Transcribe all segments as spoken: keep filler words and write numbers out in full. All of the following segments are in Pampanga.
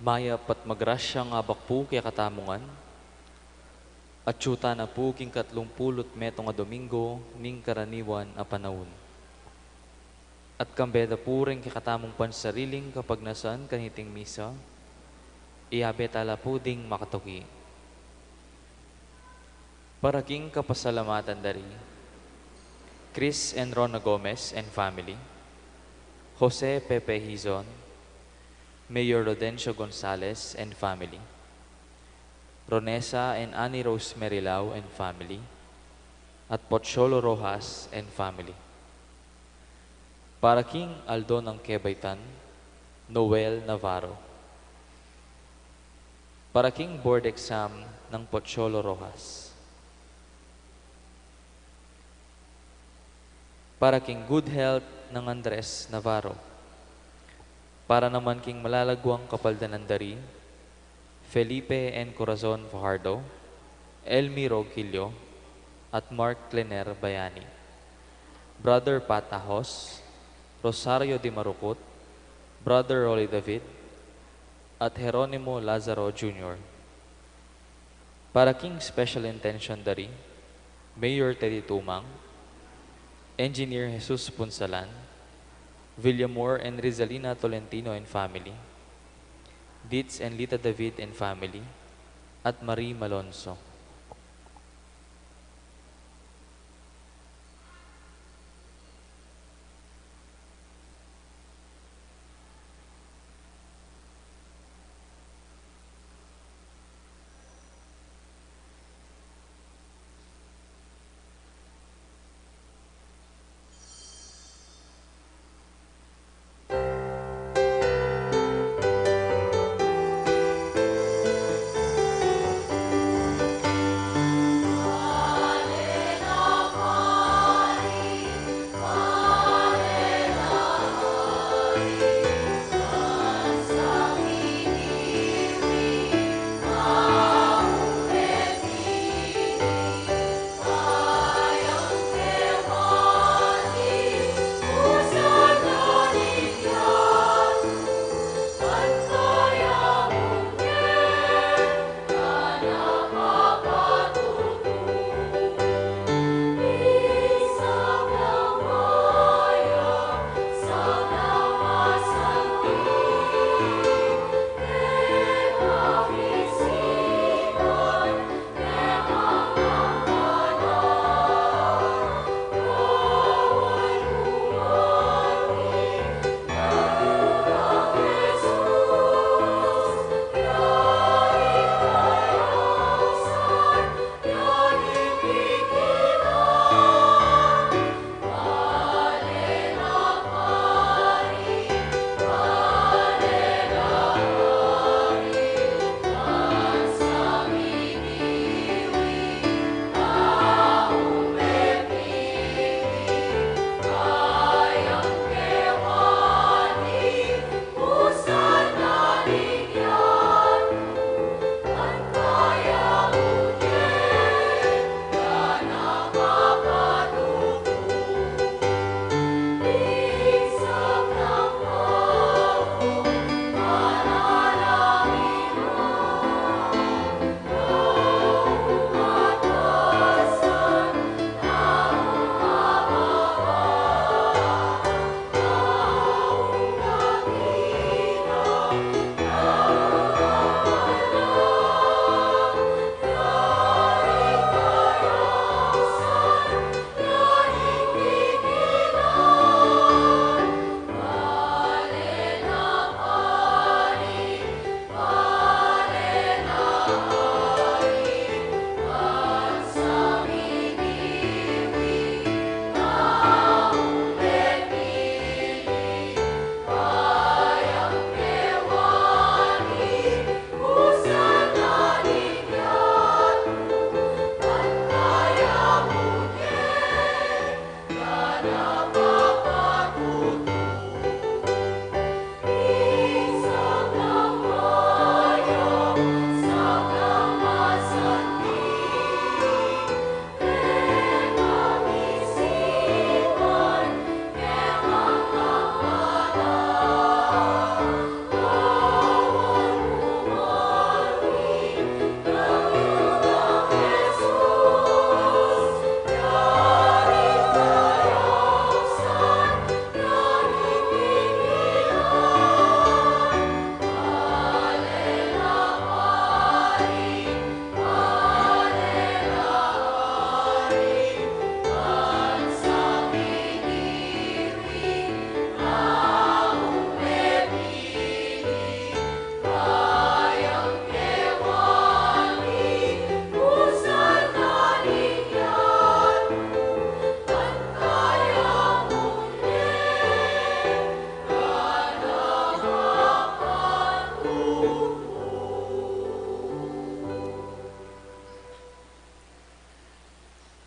Mayap at magrasyang abak pu kekatamu ngan, atyu tana pu king katlumpulu't metung a Domingo ning karaniwan a panaun. At kambe da pu reng kekatamung pansariling kapagnasan kaniting misa, iyabe tala pu ding makatuki. Para king kapasalamatan da ri Chris and Rona Gomez and family, Jose Pepe Hizon, Mayor Rodencio Gonzalez and family, Ronesa and Annie Rosemary Lau and family, at Pocholo Rojas and family. Para king aldo nang kebaitan, Noel Navarro. Para king board exam nang Pocholo Rojas. Para king good health nang Andres Navarro. Para naman king malalaguang kapaldanan da ri Felipe and Corazon Fajardo, Elmi Roquillo, at Mark Clener Bayani. Brother Pat Ahos, Rosario Di Marucut, Brother Rolly David, at Jeronimo Lazaro Junior. Para king special intention da ri Mayor Teddy Tumang, Engineer Jesus Punsalan, Villamor and Rizalina Tolentino and family, Ditz and Lita David and family, at Marie Malonzo.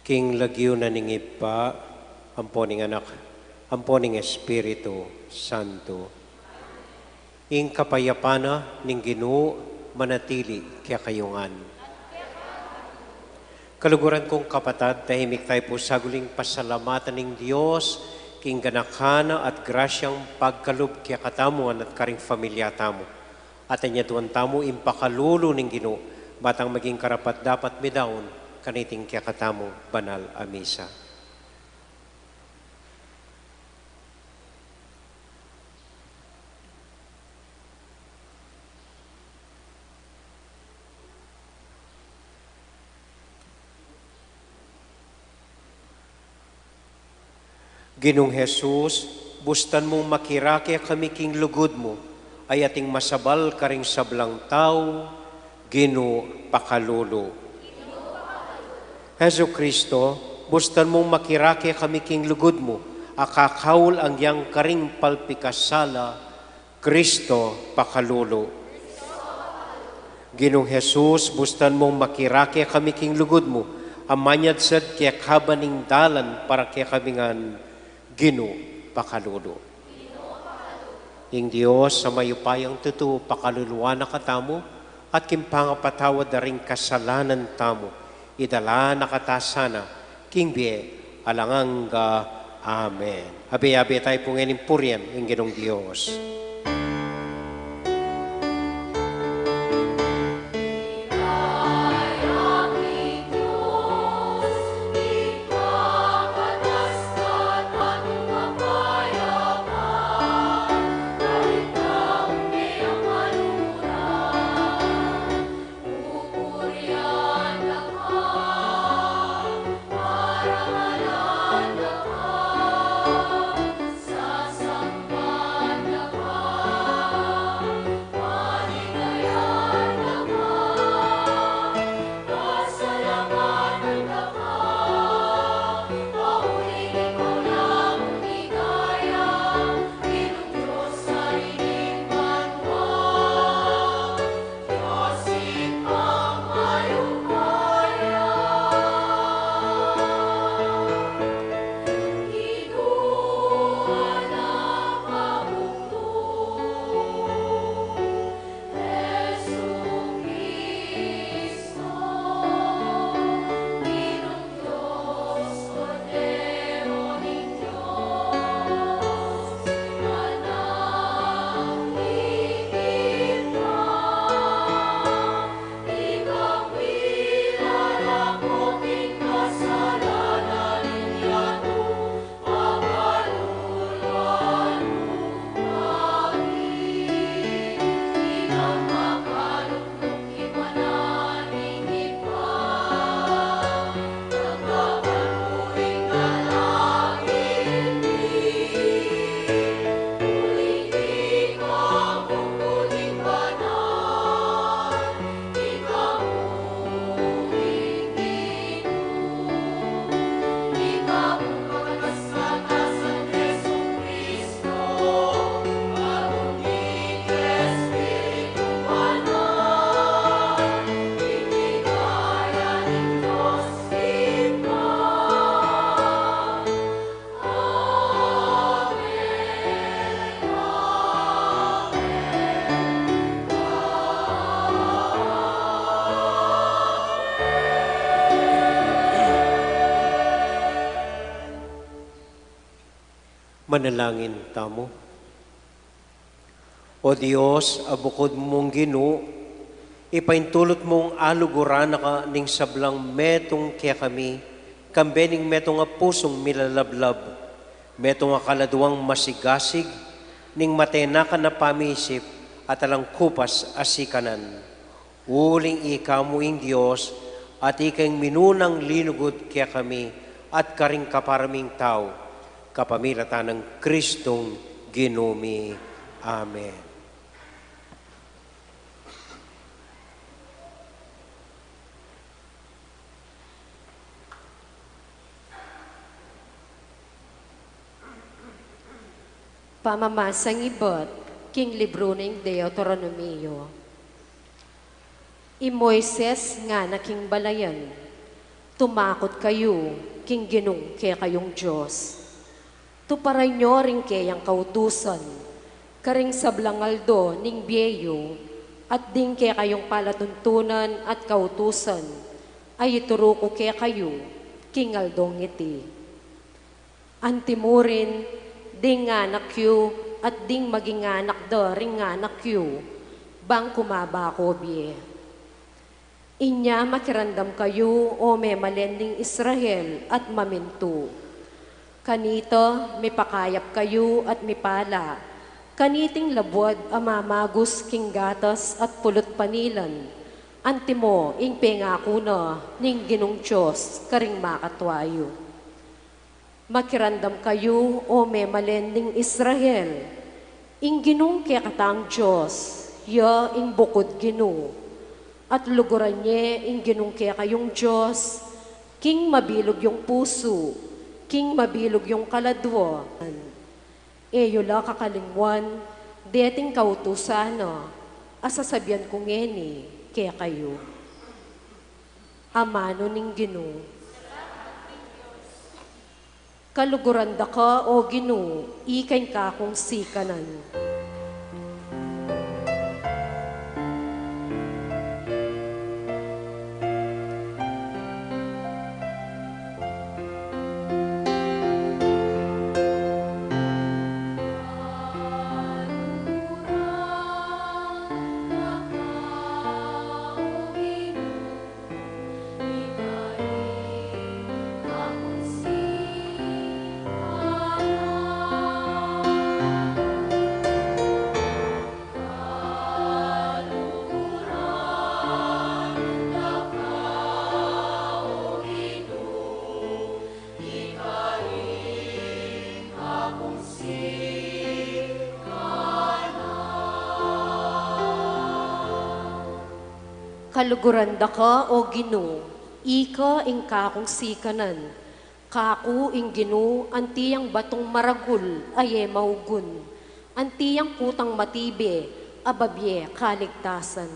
King lagyu na ning Ibpa, ampo ning Anak, ampo ning Espiritu Santo. Ing kapayapan na ning Ginu manatili kekayu ngan. Kaluguran kung kapatad, tahimik tayu pu saguling pasalamatan ing Dios, king ganakan na at grasyang pagkalub kekatamu ngan at karing familia tamu. At anyaduan tamu ing pakalulu ning Ginu, ba tang maging karapat-dapat midaun kaniting kekatamung banal a misa. Ginung Jesus, bustan mung makirake kami king lugud mu, a ating masabal karing sablang tau, Ginu, pakalulu. Jesu Kristo, bustan mung makirake kami king lugud mu, a kakaul angyang karing palpikasala, Kristo, pakalulu. Ginung Jesus, bustan mung makirake kami king lugud mu, a manyadsad kekaba ning dalan para kekami ngan, Ginu, pakalulu. Ing Dios a mayupayang tutu pakaluluan na katamu, at king pangapatawad da ring kasalanan tamu, idala na kata sana king bie alang angga. Amen. Abe-abe tayu pu ngening purian ing Ginung Dios. Manalangin tamu. O Dios, a bukud mung Ginu, ipaintulut mung aluguran na ka ning sablang metung kekami, kambe ning metung a pusung milalablab, metung a kaladwang masigasig, ning matenakan a pamisip, at alang kupas a sikanan. Uling ika mu ing Dios, at ika ing minunang linugud kekami, at karing kapara ming tau, kapamilatan nang Kristong Ginu mi. Amen. Pamamasang ibat king libru ning Deuteronomio. I Moises ngana king balayan, Tumakut kayu king Ginung kekayung Dios. Tuparan yu ring keyang kautusan karing sablang aldo ning bie yu, at ding kekayung palatuntunan at kautusan a ituru ku kekayu king aldong iti. Anti mu rin ding anak yu at ding maging anak da ring anak yu, bang kumaba ko bie. Inya makiramdam kayu, o memalen ning Israel, at mamintu. Kanita mipakayap kayu at mipala, kaniting labuad a mamagus king gatas at pulut panilan, antimo ing pengaku na ning Ginung Dios karing makatua yu. Makiramdam kayu, o memalen ning Israel, ing Ginung kekatang Dios, ya ing bukud Ginu. At luguran ye ing Ginung kekayung Dios king mabilug yung pusu, king mabilug yung kaladwa. E yu la kakalingwan deting kautusan na a sasabian ku ngeni kekayu. Amanu ning Ginu. Kaluguran da ka, o Ginu, ika ing kakung sikanan. Kaluguran da ka, o Ginu, ika ing kakung sikanan. Kaku ing Ginu, anti yang batung maragul a e maugun, anti yang kutang matibe a babie kaligtasan.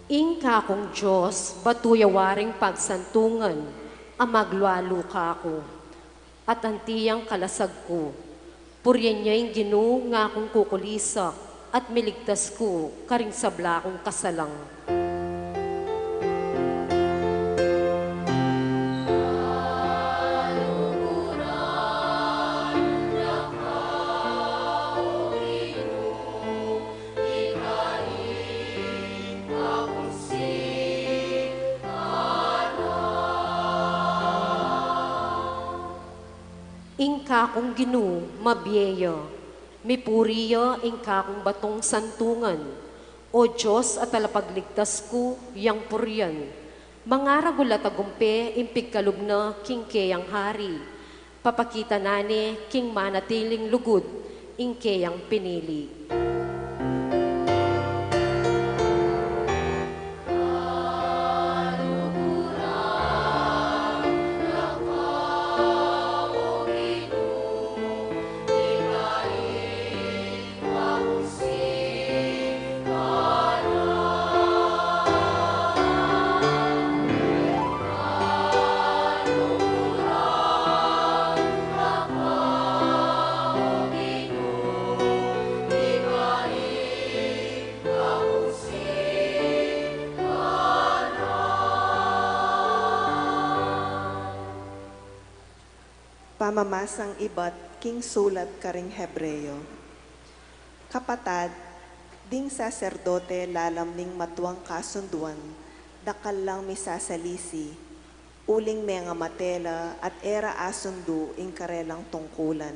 Ing kakung Dios, batu ya waring pagsantungan a maglualu kaku, at anti yang kalasag ku. Purian ya ing Ginu, ngakung kukulisak, at miligtas ku karing sabla kung kasalang. Ing kakung Ginu, mabie ya, mipuri ya ing kakung batung santungan. O Dios a talapagligtas ku, yang purian. Mangaragul a tagumpe ing pigkalub na king keyang hari. Papakita na ne king manatiling lugud ing keyang pinili. Pamamasang ibat king sulat karing Hebreo. Kapatad, ding saserdote lalam ning matuang kasunduan, dakal lang misasalisi, uling mengamate la at e ra asundu ing karelang tungkulan.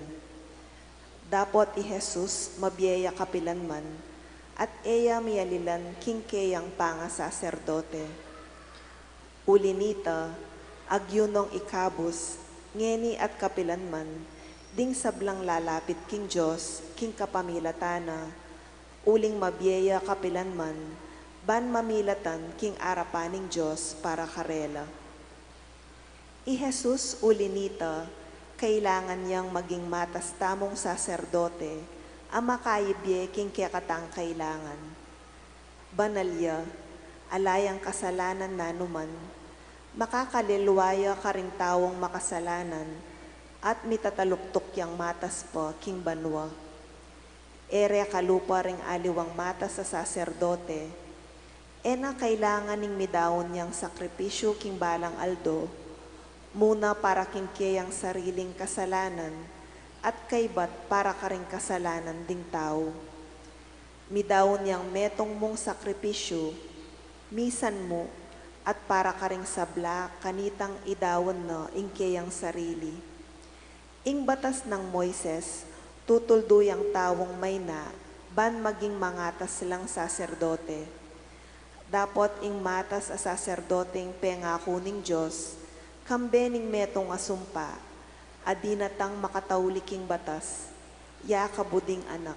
Dapot i Jesus mabie ya kapilan man, at e ya mialilan king keyang pangasaserdote. Uli nita, agyu nong ikabus, ngeni at kapilan man, ding sablang lalapit king Dios, king kapamilatan na, uling mabie ya kapilanman, ban mamilatan king arapan ning Dios para karela. I Jesus uli nita, kailangan yang maging matas tamung saserdote a makayibie king kekatang kailangan. Banal ya, ala yang kasalanan nanuman, makakalilwa ya karing taung makasalanan, at mitataluktuk yang matas pa king banua. E re kalupa ring aliwang matas a saserdote, e na kailangan ning midaun yang sakripisyu king balang aldo, muna para king keyang sariling kasalanan, at kaybat para karing kasalanan ding tau. Midaun yang metung mung sakripisyu, misan mu, at para karing sabla kanitang idaun na ing keyang sarili. Ing batas nang Moises, tutuldu yang taung mayna, ban maging mangatas lang saserdote. Dapot ing matas a saserdoteng pengaku ning Dios, kambe ning metung a sumpa, a dinatang makatauli king batas, ya kabuding anak,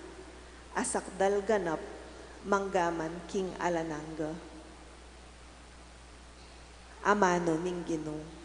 a sakdal ganap, manggaman king alang angga. Amanu ning Ginu.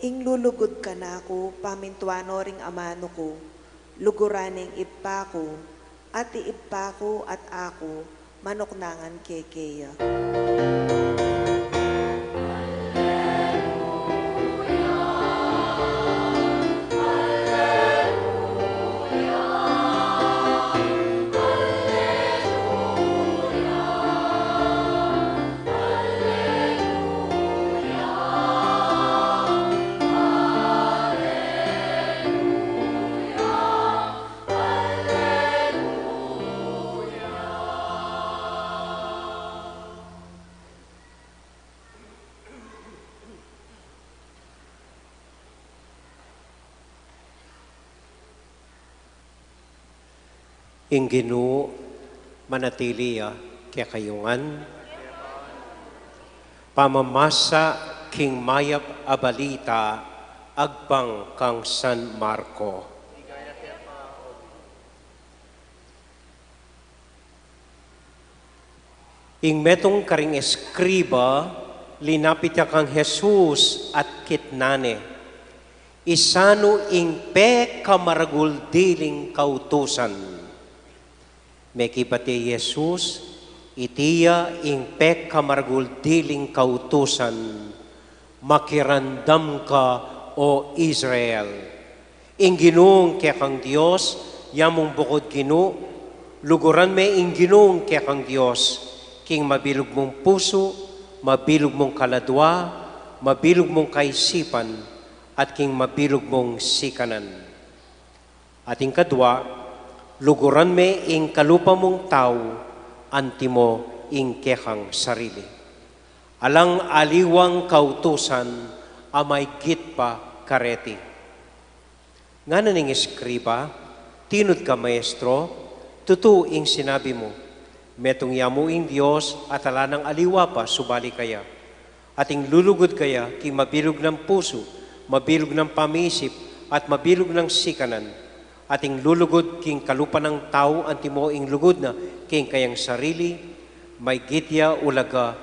Ing lulugud kanaku, pamintuan no ring amanu ku, luguran ne ing Ibpa ku, at ing Ibpa ku at aku, manuknangan ke keya. Ing Ginu manatili ya kekayu ngan. Pamamasa king mayap a balita agpang kang San Marco. Ing metung karing eskriba, linapit ya kang Jesus at kitnan ne, "Isanu ing pekamaragul diling kautusan?" Mekibat ya i Jesus, "Iti ya ing pekamaragul diling kautusan, 'Makiramdam ka, O Israel, ing Ginung kekang Dios, ya mung bukud Ginu, luguran me ing Ginung kekang Dios, king mabilug mung pusu, mabilug mung kaladua, mabilug mung kaisipan, at king mabilug mung sikanan. At ing kadua, luguran me ing kalupa mung tau, antimo ing kekang sarili. Alang aliwang kautusan a maigit pa kareti." Ngana ning eskriba, "Tinud ka, Maestro, tutu ing sinabi mu. Metung ya mu ing Dios at ala nang aliwa pa subali kaya. At ing lulugud kaya king mabilug nang pusu, mabilug nang pamisip, at mabilug nang sikanan. At ing lulugud king kalupa nang tau antimo ing lugud na king kayang sarili, maigit ya ulaga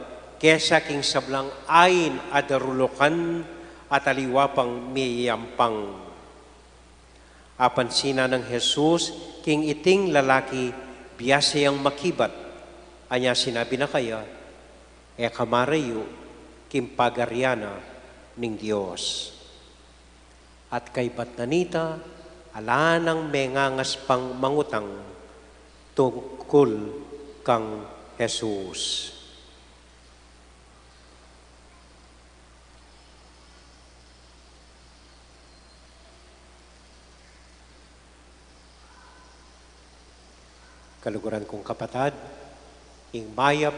kesa king sablang ain a darulukan at aliwa pang miyayampang." Apansinan nang Jesus king iting lalaki biasa yang makibat, anya sinabi na kaya, "E ka marayu king pagarian na ning Dios." At kaybat na nita, ala nang mengangas pang mangutang tungkul kang Jesus. Kaluguran kung kapatad, ing mayap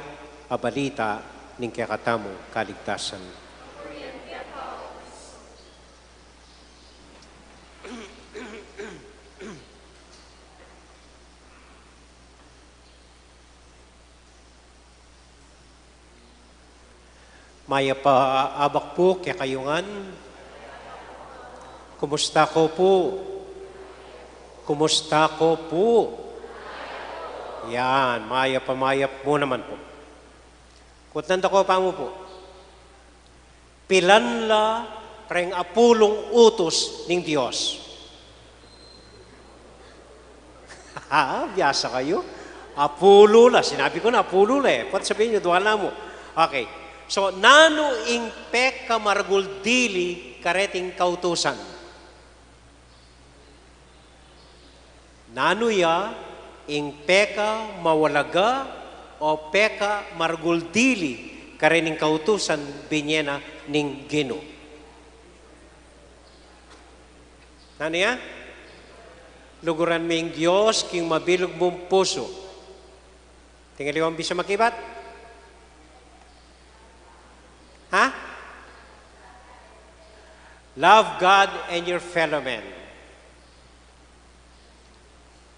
a balita ning kekatamung kaligtasan. Mayap a abak pu kekayu ngan. Kumusta ko pu? Kumusta ko pu? Yan, mayap a mayap mu naman pu. Kutnan da ko pa mu pu. Pilan la reng apulung utus ning Dios? Ha? Biasa kayu? Apulu la. Sinabi ku na, apulu la e. Pwat sabihin yu, dua la mu. Okay. So, nanu ing pekamaragul dili kareting kautusan? Nanu ya ing pekamawalaga o pekamaragul dili karening kautusan binye na ning Ginu? Nanu ya? Luguran me ing Dios king mabilug mung pusu. Tingaliwang bisa makibat? Ha? Love God and your fellow men.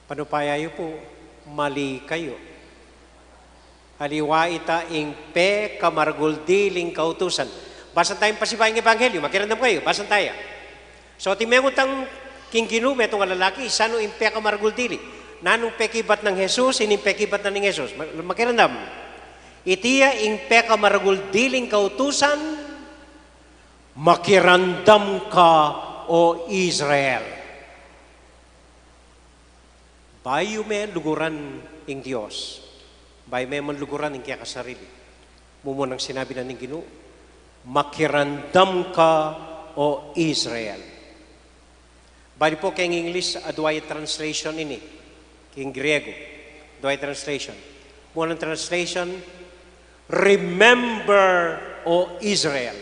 Panupaya yu pu, mali kayu. Aliwa ita ing pekamaragul diling kautusan. Basan taya ing pasibayu ning ebanghelyu, makiramdam kayu, basan taya. So, ati mengut tang king Ginu, metung a lalaki, isanu ing pekamaragul dili? Nanung pekibat nang Jesus, ining pekibat na ning Jesus? Ma-, makiramdam. Iti ya ing pekamaragul diling kautusan, makiramdam ka, o Israel. Bayu me luguran ing Dios, bayu me man luguran ing keka sarili. Mumunang sinabi na ning Ginu, makiramdam ka, o Israel. Bali pu, keng English, adua ya translation ini. Keng Griego, adua ya translation. Munang translation, "Remember, O Israel."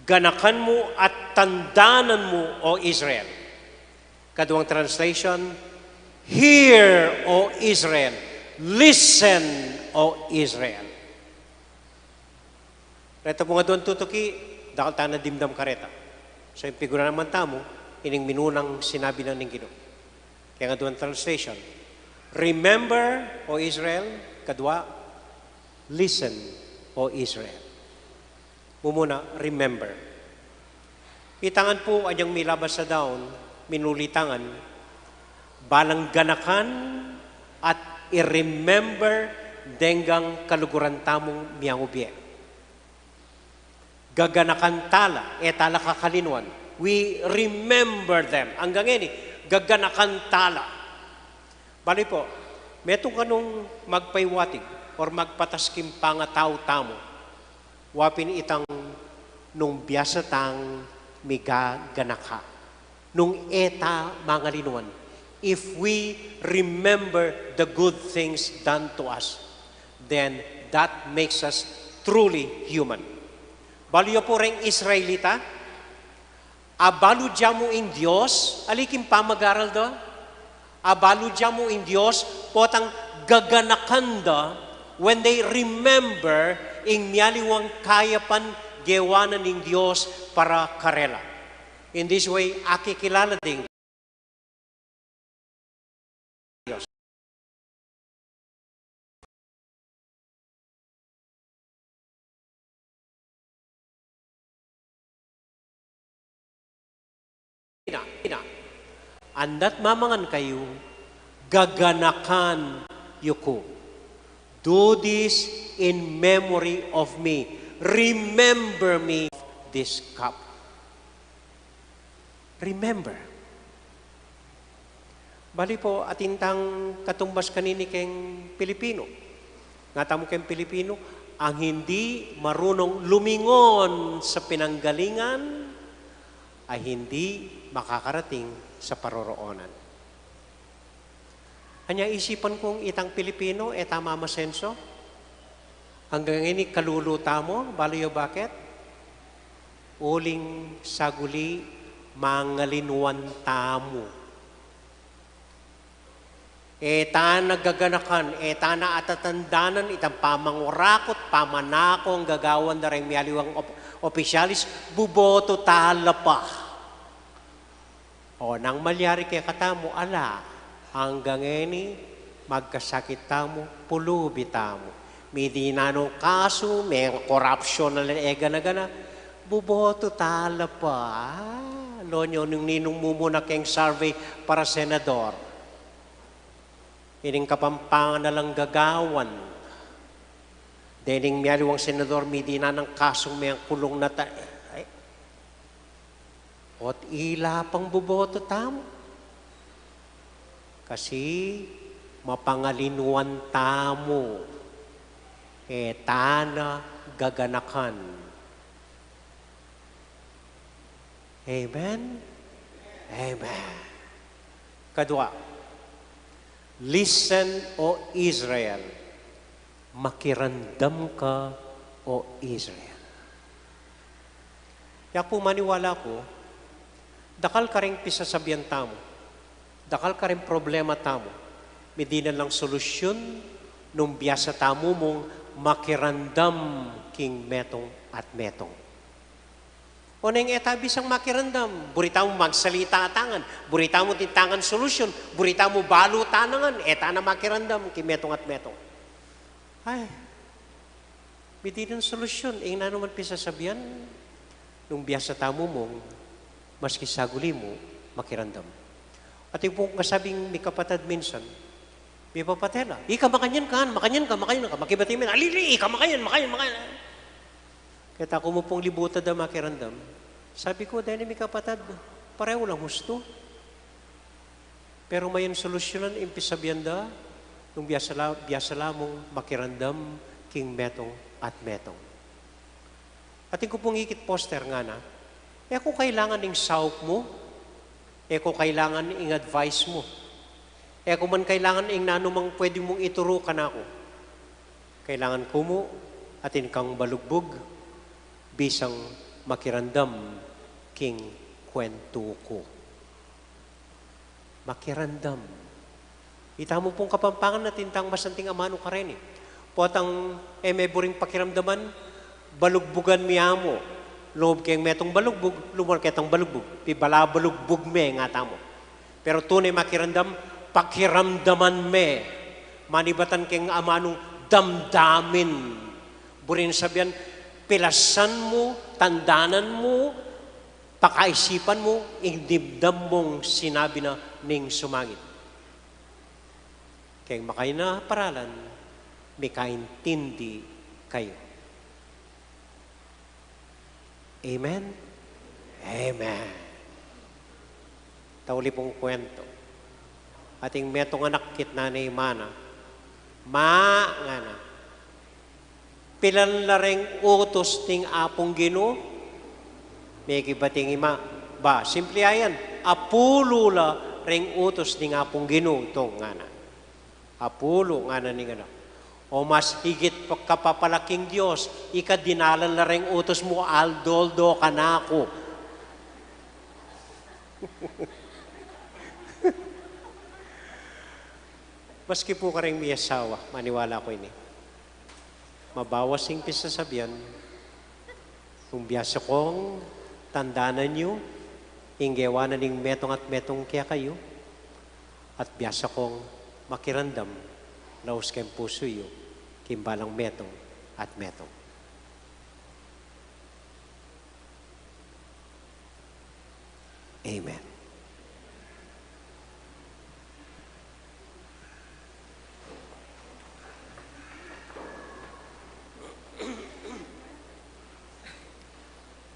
Ganakan mu at tandanan mu, O Israel. Kaduang translation, "Hear, O Israel. Listen, O Israel." Reta pung aduang tutuki, dakal tana dimdam kareta. So, ing pigura naman tamu, ining minunang sinabi na ning Ginu. Keng aduang translation, "Remember, O Israel," kadua, "Listen, O Israel." Mumuna, remember. Ita ngan pu, anyang milabas a daun, minuli ta ngan, balang ganakan at i-remember deng kaluguran tamung miangubie. Gaganakan tala, e tala kakalinuan. We remember them. Anggang ngeni, gaganakan tala. Bali pu, metung kanung magpaiwatig or magpatas king pangatau tamu. Wa pin itang nung biasa tang migaganaka, nung e ta mangalinuan. If we remember the good things done to us, then that makes us truly human. Balu yu pu reng Israelita, abalu da mu ing Dios, ali king pamagaral da, abalu da mu ing Dios, potang gaganakan da, when they remember ing mialiwang kayapan gewa na ning Dios para karela. In this way, akikilala ding Dios. Ina, ina. Andat mamangan kayu, gaganakan yu ku. Do this in memory of me. Remember me of this cup. Remember. Bali pu, atin tang katumbas kanini keng Pilipino. Nga tamu keng Pilipino, ang hindi marunong lumingon sa pinanggalingan ay hindi makakarating sa paroroonan. Anya isipan kung itang Pilipino, e ta mamasenso. Anggang ngeni kalulu tamu, balu yu bakit? Uling saguli, mangalinuan tamu. E ta na gaganakan, e ta na atatandanan itang pamangurakut, pamanako a gagawan da reng mialiwang op-, opisyalis, buboto ta la pa. O, nung malyari kekatamu, ala, anggang ngeni, magkasakit tamu, pulubi tamu. Midi na nung kasu, meng korapsyon na la e gana-gana, buboto ta la pa. Ah, lo nyo nung ninung mumuna keng survey para senador. Ining Kapampangan na lang gagawan. Dening mialiwang senador, midi na nang kasung meng kulung na ta-, ay. Ot ila pang buboto tamu. Kasi mapangalinwan tamu. E ta na gaganakan. Amen? Amen. Kadua, listen, O Israel. Makiramdam ka, O Israel. Yaku maniwala ku, dakal kareng pisasabian tamu, dakal kareng problema tamu, midi na lang solusyun nung biasa tamu mung makiramdam king metung at metung. Oneng e ta bisang makiramdam, buri tamu magsalita ta ngan, buri tamu tinta ngan solusyun, buri tamu balu ta na ngan, e ta na makiramdam king metung at metung. Ay, midi nang solusyun ing nanu man pisasabian, nung biasa tamu mung, maski saguli mu, makiramdam. Atin pung kasabing mikapatad minsan, mipapatela, "Ika makanyan ka, makanyan ka, makanyan ka." Makibati mi na, "Alili, ika makanyan, makanyan, makanyan." Keta ku mu pung libutan da makiramdam. Sabi ku, "Deni mikapatad, pareho lang hustu." Pero mayun solusyunan ing pisabian da, nung biasa la, biasa la mung makiramdam king metung at metung. Atin ku pung ikit poster ngana, e ku kailangan ing saup mu, e ku kailangan ing advice mu, e ku man kailangan ing nanumang pwede mung ituru kanaku. Kailangan ku mu atin kang balugbug, bisang makiramdam king kwentu ku. Makiramdam. Itamu pung Kapampangan atin tang masanting amanu kareni. Potang e me buring pakiramdaman, balugbugan mi amu. Lub keng metung balugbug, lumur ketang balugbug. Pibalabalugbug me nga tamu. Pero tune makiramdam, pakiramdaman me. Manibatan keng amanung damdamin. Buring sabian, pilasan mu, tandanan mu, pakaisipan mu ing dimdam mung sinabi na ning sumangit. Keng makanyan a paralan, mikaintindi kayu. Amen? Amen. Tauli pung kwentu. Ating metung anak kitnan ne i ma na, "Ma," ngana, "pilan la reng utus ning Apung Ginu?" Mekibat ing ima, "Ba, simple ya yan, apulu la reng utus ning Apung Ginu, tung," ngana. "Apulu," ngana ning anak. "O mas higit pa ka pa pala king Dios, ika dinalan la reng utus mu aldo-aldo kanaku." Maski pu kareng miyasawa, maniwala ku ini. Mabawas ing pisasabian, nung biasa kong tandanan yu ing gewa na ning metung at metung kekayu, at biasa kong makiramdam laus keng pusu yu king balang metung at metung. Amen.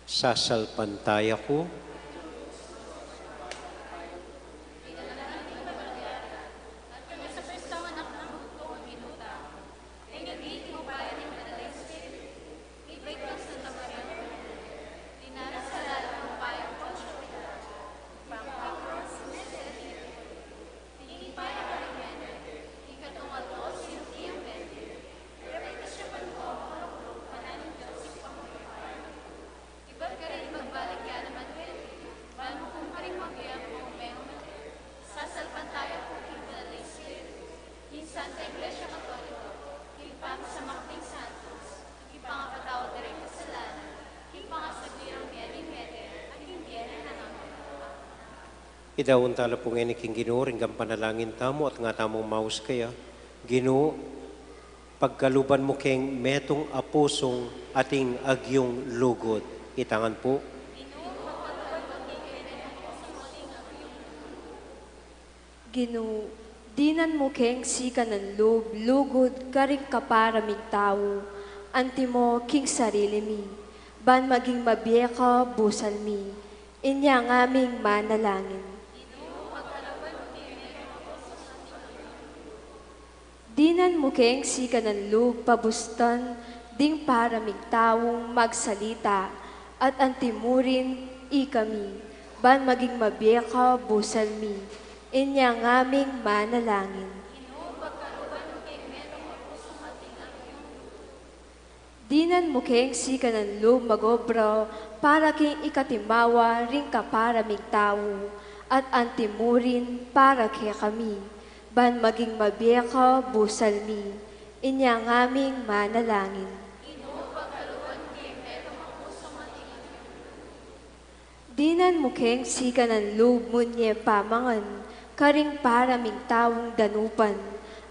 Sasalpantaya ku. Idaun tala pu ngeni king Ginu ring panalangin tamu at nga tamung maus kaya. Ginu, pagkaluban mu keng metung a pusung ating agyung lugud. Itangan pu. Ginu, dinan mu keng sikanan lub lugud karing kapara ming tau, antimo king sarili mi, ban maging mabie ka busal mi. Inya ngaming manalangin. Dinan mu keng sikanan lub pabustan ding para ming taung magsalita at antimurin ikami, ban maging mabie ka busal mi. Inya ngaming manalangin. Dinan mu keng sikanan lub magobra para king ikatimawa ring kapara ming tau, at antimurin para kekami, ban maging mabie ka busal mi. Inya ngaming manalangin. Dinan mu keng sikanan lub munye pamangan karing para ming taung danupan,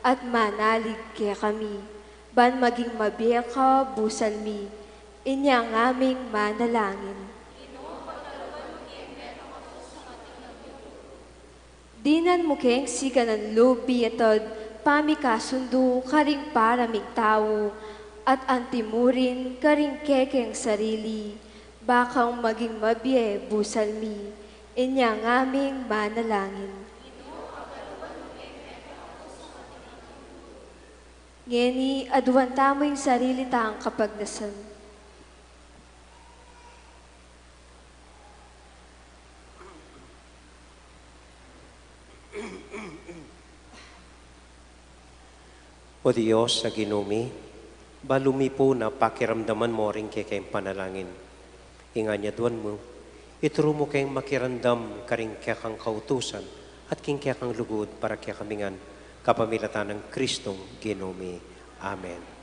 at manalig kekami, ban maging mabie ka busal mi. Inya ngaming manalangin. Dinan mu keng sikanan lub piatad pamikasundu karing para ming tau, at antimurin karing kekeng sarili, bakang maging mabie busal mi. Inya ngaming manalangin. Ngeni, aduan tamu ing sarili tang kapagnasan. O Dios a Ginu mi, balu mi pu na pakiramdaman mo ring kekeng panalangin. Ing anyaduan mu, ituru mu keng makiramdam karing kekang kautusan at king kekang lugud para kekami ngan, kapamilatan nang Kristong Ginu mi. Amen.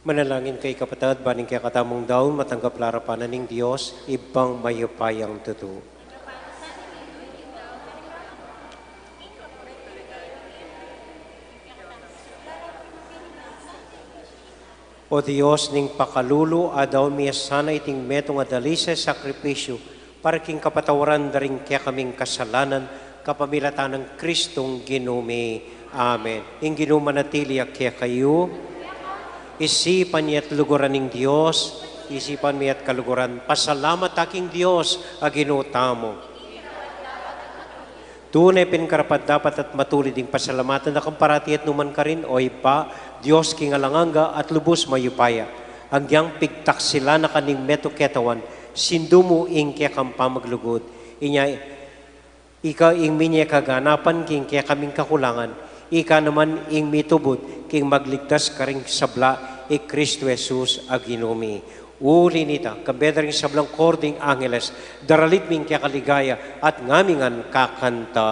Manalangin kayu, kapatad, ban ing kekatamung daun matanggap la arapan na ning Dios, Ibpang mayupayang tutu. O Dios ning pakalulu, adaun mi ya sana iting metung a dalise sakripisyu para king kapatawaran da ring kekaming kasalanan, kapamilatan nang Kristong Ginu mi. Amen. Ing Ginu manatili ya kekayu. Isipan ye at luguran ning Dios, isipan mi at kaluguran. Pasalamat ta king Dios a Ginu tamu. Tune pin karapat-dapat at matulid ing pasalamatan da kang parati at nukarin man, O Ibpa, Dios king alang angga at lubus mayupaya. Agyang pigtaksilan na ka ning metung ketawan, sindu mu ing kekang pamaglugud. Inya, ika ing minye kaganapan king kekaming kakulangan, ika naman ing mitubud king magligtas karing sabla, i Kristo Jesus a Ginu mi. Uli nita, kambe da ring sablang kording angeles, daralit mi ing keka ligaya at ngami ngan kakanta.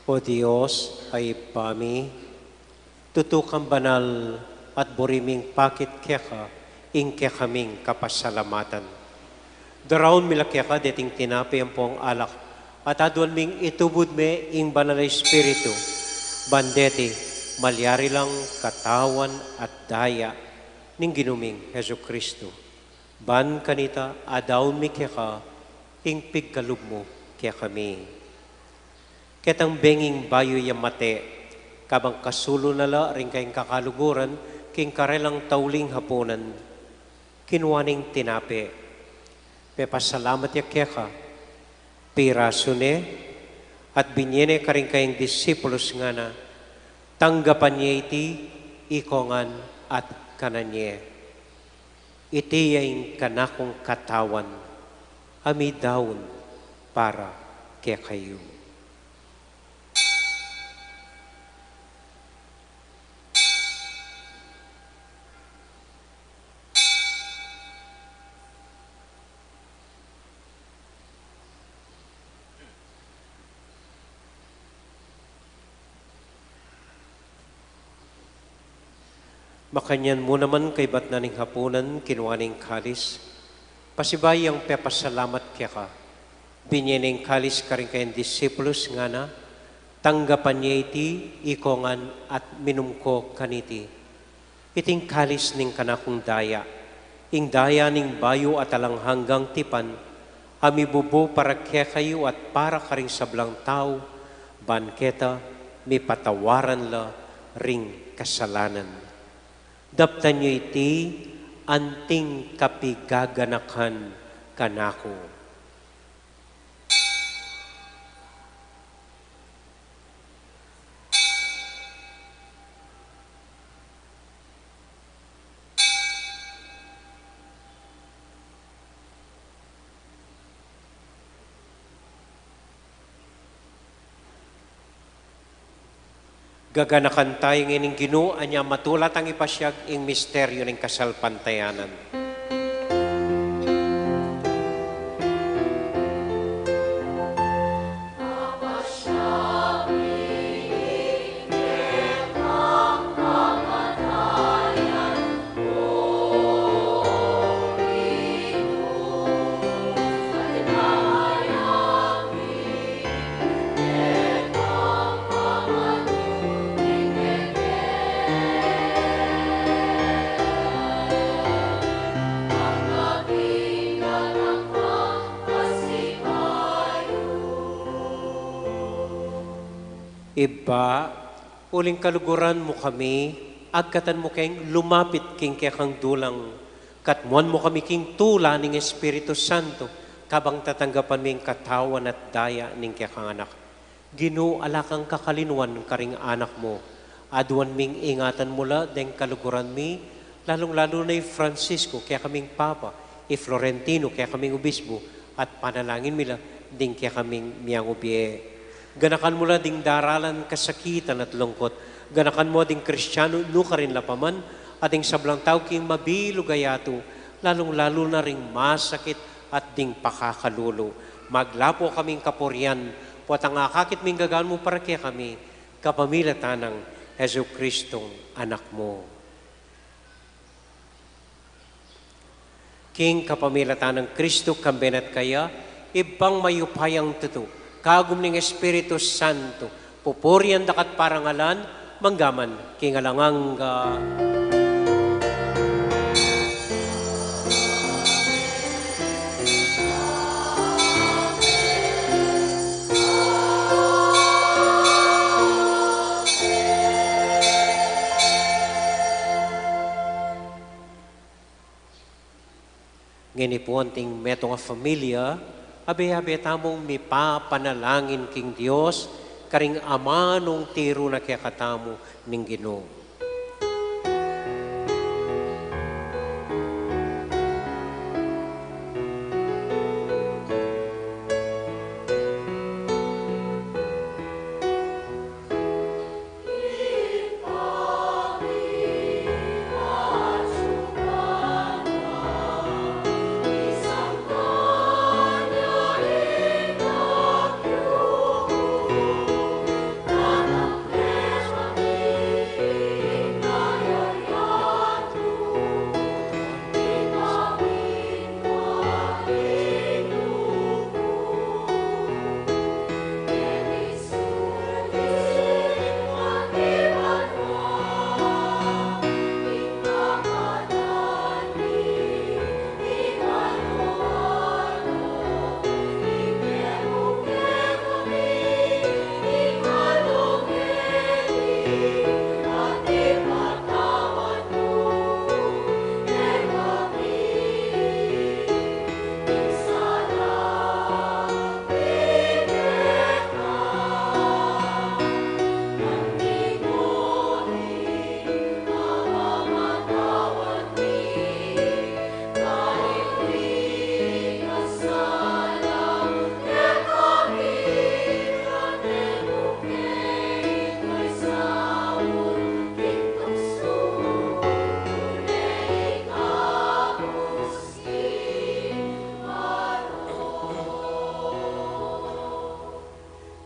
O Dios a Ibpa mi, tutu kang banal at buri ming pakit keka ing kekaming kapasalamatan. Daraun mi la keka deting tinape ampong alak, at aduan ming itubud me ing Banal a Espiritu, ban deti malyari lang katawan at daya ning Ginu ming Jesucristo. Ban kanita, adaun mi keka ing pigkalub mu kekami. Ketang benging bayu ya mate, kabang kasulu na la ring kayang kakaluguran king karelang tauling hapunan, kinua neng tinape, pepasalamat ya keka, pirasu ne, at binye ne karing kayang disipulus, ngana, tanggapan ye iti ikongan at kanan ye. Iti ya ing kanakung katawan a midaun para kekayu. Makanyan mu naman kaybat na ning hapunan, kinua ne ing kalis, pasibayu yang pepasalamat keka, binye ne ing kalis karing kayang disipulus, ngana, tanggapan ye iti ikongan at minum ko kaniti. Iti ing kalis ning kanakung daya, ing daya ning bayu at alang hanggang tipan, a mibubu para kekayu at para karing sablang tau, ban keta mipatawaran la ring kasalanan. Daptan yu iti anting kapigaganakan kanaku. Gaganakan tayu ngeni ning Ginu, anya matula tang ipasiag ing misteryu ning kasalpantayanan. Ibpa, uling kaluguran mu kami, agkatan mu keng lumapit king kekang dulang, katmuan mu kami king tula ning Espiritu Santo, kabang tatanggapan mi ing katawan at daya ning kekang Anak. Ginu, ala kang kakalinuan karing anak mu. Aduan ming ingatan mu la deng kaluguran mi, lalung-lalu na i Francisco, kekaming Papa, i Florentino, kekaming Obispo, at panalangin mi la ding kekaming miyangubie. Ganakan mu la ding daralan kasakitan at lungkut. Ganakan mu ding Kristiano nukarin la pa man, at ding sablang tau king mabilug a yatu, lalung-lalu na ring masakit at ding pakakalulu. Maglapo kaming kapurian, potang akakit ming gagawan mu para kekami, kapamilatan nang Jesucristong Anak mu. King kapamilatan nang Kristo, kambe na at kaya, Ibpang mayupayang tutu, kagum ning Espiritu Santo, pupurian da ka at parangalan, mangga man king alang angga. Ngeni pu anting metung a familia, abe-abe tamung mipapanalangin king Dios, karing amanung tiru na kekatamu ning Ginu.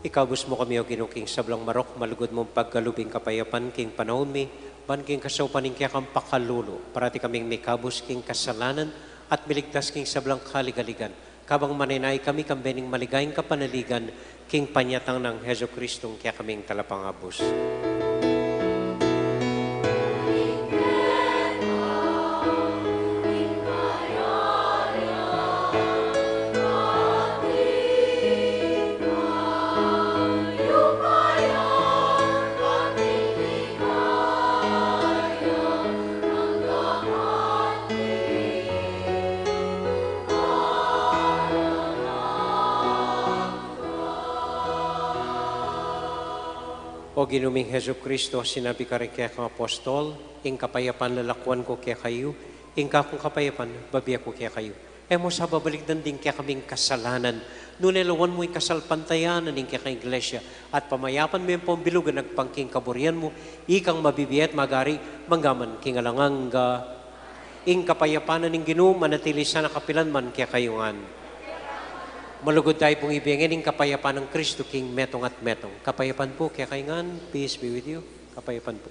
Ikabus mu kami, O Ginu, king sablang marok, malugud mung pagkalub ing kapayapan king panaun mi, ban king kasaupan ning kekang pakalulu, parati kaming mikabus king kasalanan, at miligtas king sablang kaligaligan. Kabang manenaya kami kambe ning maligayang kapanaligan, king panyatang nang Jesucristong kekaming Talapangabus. O Ginu ming Jesucristo, sinabi karing kekang apostol, ing kapayapan lalakuan ku kekayu, ing kakung kapayapan bibie ku kekayu. E mu sa babalikdan ding kekaming kasalanan, Nune lawan mu ing kasalpantayanan ning keka Iglesia, at pamayapan me ampong bilug a agpang king kaburian mu, ikang mabibie at magari, mangga man king alang angga. Ing kapayapan na ning Ginu, manatili sana kapilan man kekayu ngan. Malugud tamu pung ibie ngeni ing kapayapan nang Kristu king metung at metung. Kapayapan pu kekayu ngan, peace be with you. Kapayapan pu.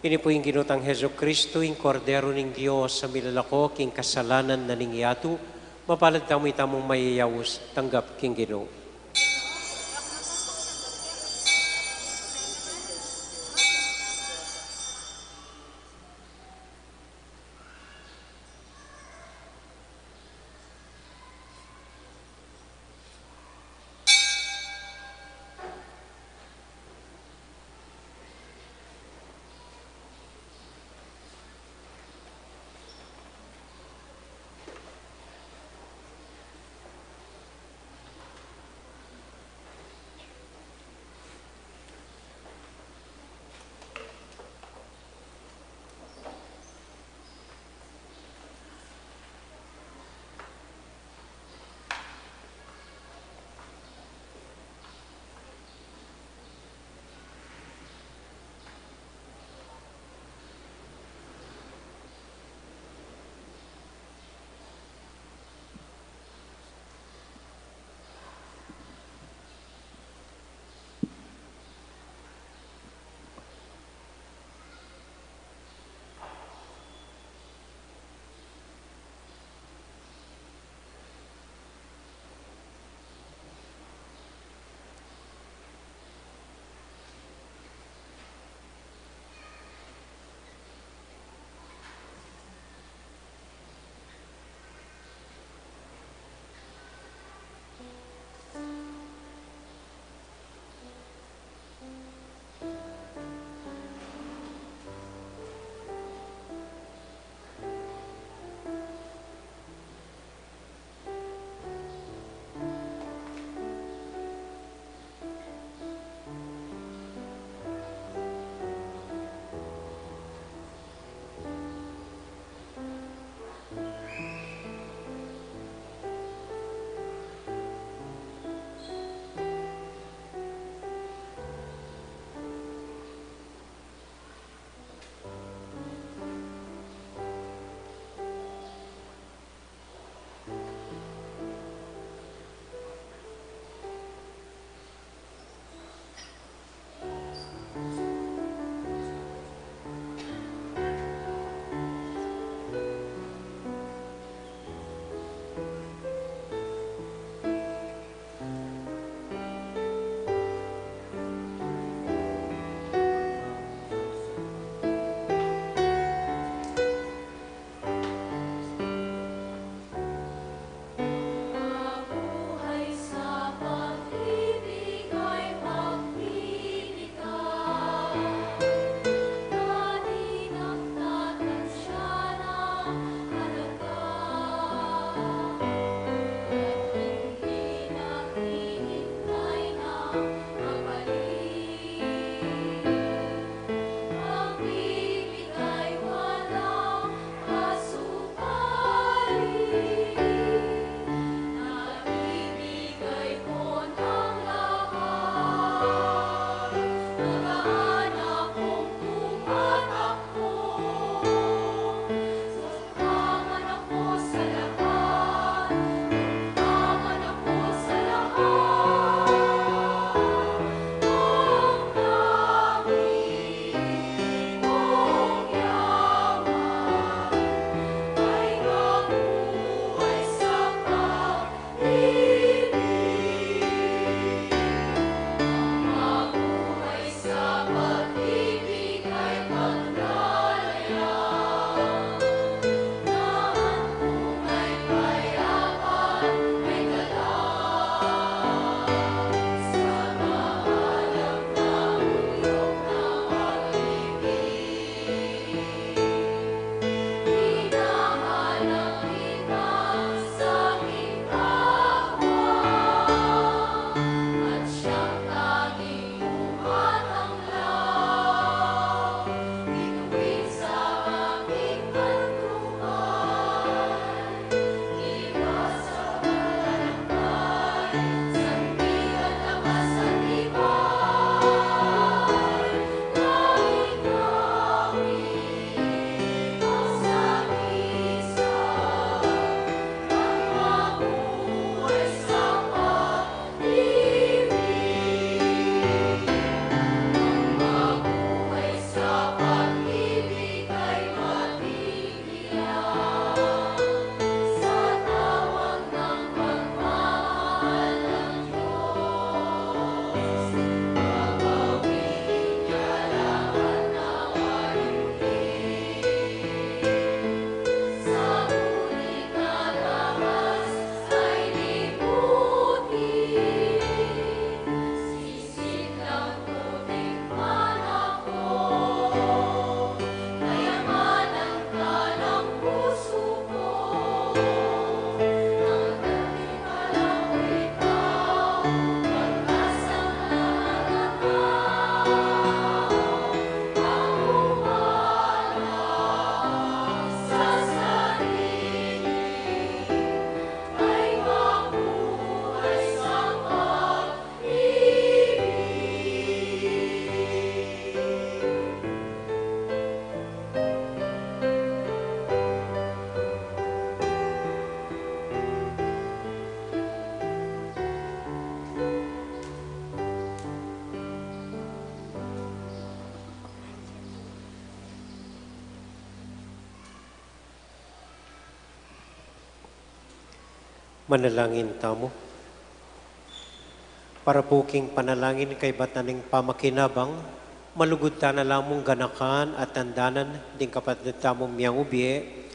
Ini pu ing Ginu tang Jesucristo, ing Kordero ning Dios, a milalako king kasalanan na ning yatu. Mapalad tamu itamung mayayaus tanggap king Ginu. Manalangin tamu. Para pu king panalangin kaybat na ning pamakinabang, malugud ta na lamung ganakan at tandanan ding kapatad tamung miyang ubie,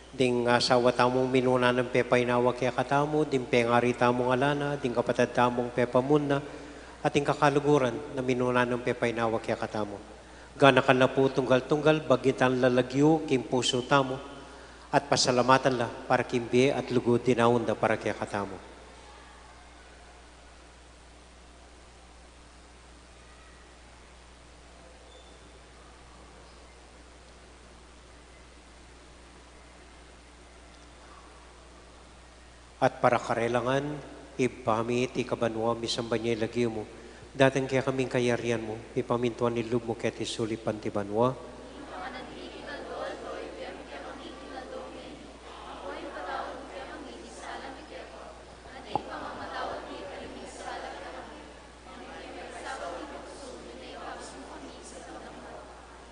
ding asawa tamung minuna nang pepainawa kekatamu, ding pengari tamung alana, ding kapatad tamung pepamunna, at ding kakaluguran na minuna nang pepainawa kekatamu. Ganakan la pu tunggal-tunggal, bagyan la lagyu king pusu tamu, at pasalamatan la para king bie at lugud dinaun da para kekatamu. At para karelangan, Ibpa mi, atiu ka banua, misamban ya ing lagyu mu. Datang kekami ing kayarian mu, mipamintuan ing lub mu keti sulip anti banua.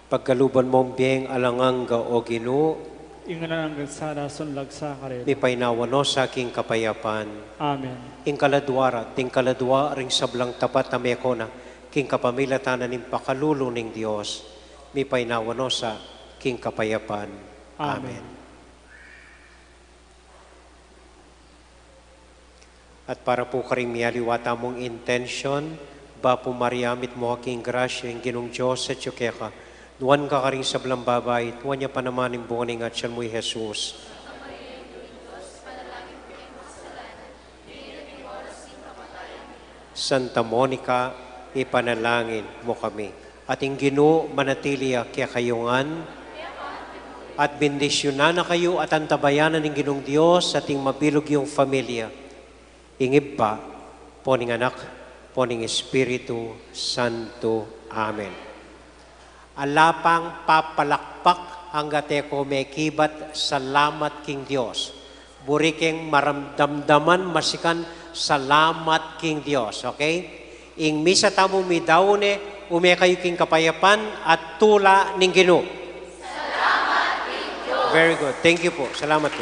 Pagkaluban mung bieng alang angga, o Ginu. Ing alang angga sana sunlag sa karela. Mipainawa no sa king kapayapan. Amen. Ing kaladua ra, ding kaladua ring sablang tapat a mekona king kapamilatan ning pakalulu ning Dios, mipainawa no sa king kapayapan. Amen. Amen. At para pu karing miyaliwa tamung intensyon, Bapu Maria, mitmu ka king grasya, ing Ginung Dios atyu keka. Nuan ka karing sablang babai, at nuan ya pa naman ing bunga ning atyan mu, i Jesus. Santa Monica, ipanalangin mu kami. At ing Ginu manatili ya kekayu ngan, at bendisyunan na kayu at antabayanan ning Ginung Dios at ing mabilug yung familia, ing Ibpa, ampo ning Anak, ampo ning Espiritu Santo. Amen. Ala pang papalakpak angga e ko mekibat salamat king Dios. Buri keng maramdamdaman masikan salamat king Dios, okay? Ing misa tamu midaun ne, ume kayu king kapayapan at tula ning Ginu. Very good. Thank you po. Salamat po.